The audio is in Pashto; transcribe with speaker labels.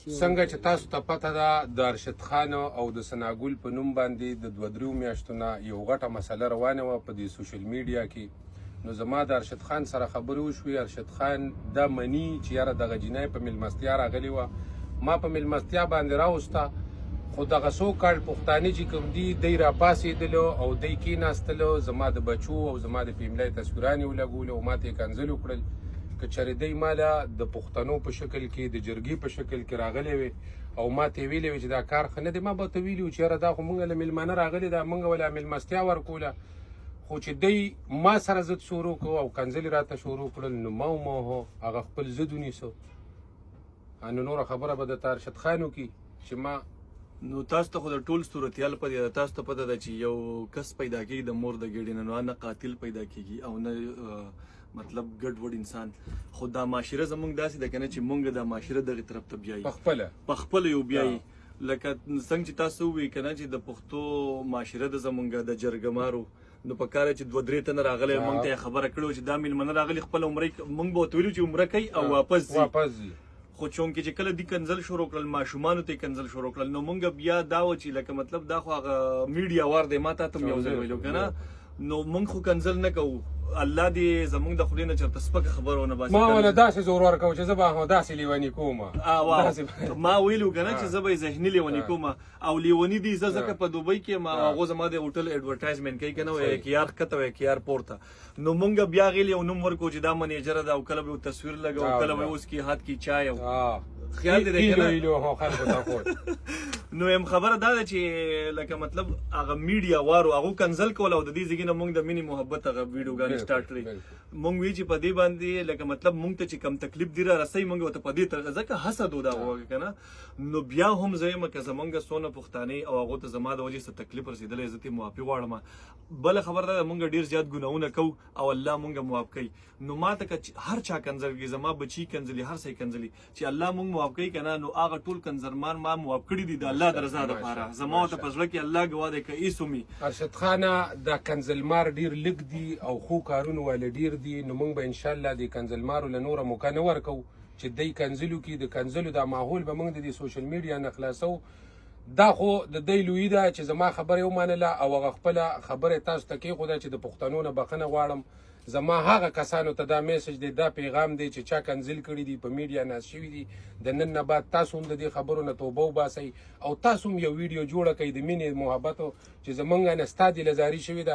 Speaker 1: څنګه چې تاسو ته پته ده، د ارشد خان او د ثناګل په نوم باندې د 2-3 میاشتو نه یو غټه مسله روانه وه په دې سوشل میډیا کې. نو زما د ارشد خان سره خبرې وشوې. ارشد خان دا مني چې یاره، دغه جینۍ په میلمستیا راغلی وه، ما په میلمستیا باندې راوسته، خو دغه سو کال پښتانه چې کوم دي، دی را پاسېدلو او دی کېناستلو، زما د بچو او زما د فیملی تصویران یې ولګولو او ماته یې کنځل وکړل. که چېرې دی ماله د پښتنو په شکل کې، د جرګې په شکل کې راغلی وي او ماته یې ویلی وي چې دا کار ښه نه دی، ما به ورته ویلي وو چې یاره، دا خو مونږ له میلمانه راغلي ده، مونږ ولا میلمستیا ورکوله. خو چې دی ما سره ضد شروع کړو او کنځلې راته شروع کړل، نو ما هغه خپل ضد ونیسو. نو نوره خبره به د ارشد خان وکړي چې ما
Speaker 2: نو تاسو ته خو د ټول صورتحال په دې تاسو ته پته ده چې یو کس پیدا کیږي د مور د ګېډې نه، نو نه قاتل پیدا کیږي او نه مطلب ګډ وډ انسان. خو دا معاشره زمونږ داسې ده کنه چې مونږ دا معاشره دغه طرف ته بیایي.
Speaker 1: په خپله.
Speaker 2: په خپل یو بیایي. لکه څنګه چې تاسو وی کنه چې د پښتو معاشره د زمونږ د جرګمارو، نو په کار چې 2-3 تنه راغلي، مونږ ته خبره کړو چې دا میلمنه راغلي، خپل عمره مونږ به ویلو چې عمره کوي او واپس ځي.
Speaker 1: واپس ځي.
Speaker 2: خو چونکه چې کله دی کنزل شروع کړل، ماشومانو ته کنزل شروع کړل، نو مونږ بیا دا و چې لکه مطلب دا خو هغه میډیا وار دی. ما ته تم یو ځل ویلو کنه، نو مونږ خو کنزل نه کوو. الله دې زمونږ د خولې نه چرته سپکه خبره ونه باسي.
Speaker 1: ما ولا داسې زور ورکاو چې زه به داسې لیونی کوم.
Speaker 2: ما ویلو کنه چې زه به ذهني لیونی کوم او لیونی دي زه، ځکه په دوبۍ کې ما هغه زما د هوټل advertisement کوي کنه، وای کې یار کته، وای کې یار پورته. نو مونږ بیا غیل یو نوم ورکو چې دا منیجر ده او کله به تصویر لګاو، کله به اوس کی هات کی چای او خیال دې
Speaker 1: کنه ویلو هو خلکو ته. خو
Speaker 2: نو یم خبره دا ده چې لکه مطلب هغه میډیا وارو هغه کنزل کول او د دې ځګینه مونږ د مینې محبت هغه ویډیوګانې سٹارټ کړې. مونږ وی چې په دې باندې لکه مطلب مونږ ته چې کم تکلیف دی را رسي، مونږ ته په دې تر ځکه حسد ودا وګه کنه. نو بیا هم زه مکه زمونږ سونه پښتانه او هغه ته زما د وجې څخه تکلیف رسیدلې، زه ته معافي غواړم. بل خبره ده، مونږ ډیر زیات ګناهونه کو او الله مونږ معاف کوي. نو ما ته هر چا کنزل کی، زما بچی کنزلی، هر څه کنزلی، چې الله مونږ معاف کوي کنه، نو هغه ټول کنزرمان ما معاف کړی دي د الله د رضا لپاره. زما ته پزړه کې الله ګواه دی که ایسومي.
Speaker 1: ارشد خانه، دا کنزلمار ډیر لږ دي او خو کارونو والے ډیر دي. نو مونږ به ان شاء الله د کنزلمارو له نوره موقع نه ورکو چې دی کنزلو کې. د کنزلو دا ماحول به مونږ د دې سوشل میډیا نه خلاصو. دا خو د دی لوی ده چې زما خبره ومنله او هغه خپله خبره تاسو ته کېښوده چې د پښتنو نه بخښنه غواړم. زما هغه کسانو ته دا message دی، دا پیغام دی چې چا کنزل کړي دي، په میډیا ناست شوي دي، د نن نه بعد تاسو هم د دې خبرو نه توبه وباسئ او تاسو هم یو ویډیو جوړه کړئ د مینې محبت چې زمونږ نه ستا دلازاري شوې ده.